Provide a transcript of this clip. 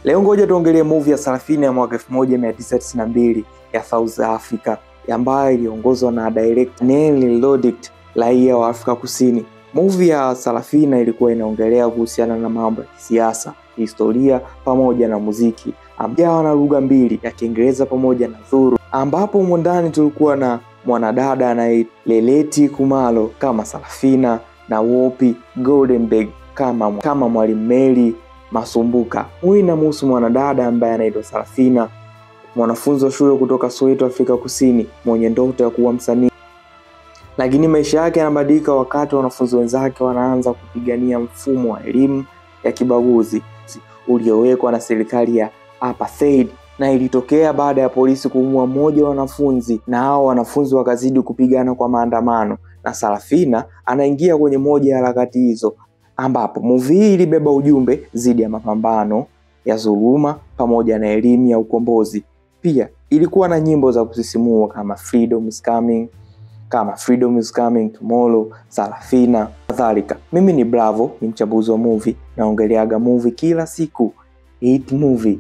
Leo ngoja tuongelee movie ya Sarafina ya mwaka 1992 ya South Africa ambayo iliongozwa na director Nelly Rodick, raia wa Afrika Kusini. Movie ya Sarafina ilikuwa inaongelea kuhusiana na mambo ya kisiasa, historia pamoja na muziki, ambayo na lugha mbili ya Kiingereza pamoja na Zulu, ambapo humo ndani tulikuwa na mwanadada anaitwa Leleti Kumalo kama Sarafina na Whoopi Goldberg kama Mwalimu Mary Masumbuka. Huyu inamhusu mwanadada ambaye anaitwa Sarafina, mwanafunzi wa shule kutoka Soweto, Afrika Kusini, mwenye ndoto ya kuwa msanii. Lakini maisha yake yanabadilika wakati wanafunzi wenzake wanaanza kupigania mfumo wa elimu ya kibaguzi uliowekwa na serikali ya apartheid, na ilitokea baada ya polisi kuua mmoja wa wanafunzi, na hao wanafunzi wakazidi kupigana kwa maandamano, na Sarafina anaingia kwenye moja ya harakati hizo, ambapo movie hii ilibeba ujumbe dhidi ya mapambano ya dhuluma pamoja na elimu ya ukombozi. Pia ilikuwa na nyimbo za kusisimua kama Freedom is Coming, kama Freedom is Coming Tomorrow, Sarafina kadhalika. Mimi ni Bravo, ni mchambuzi wa movie, naongeleaga movie kila siku. Hit movie.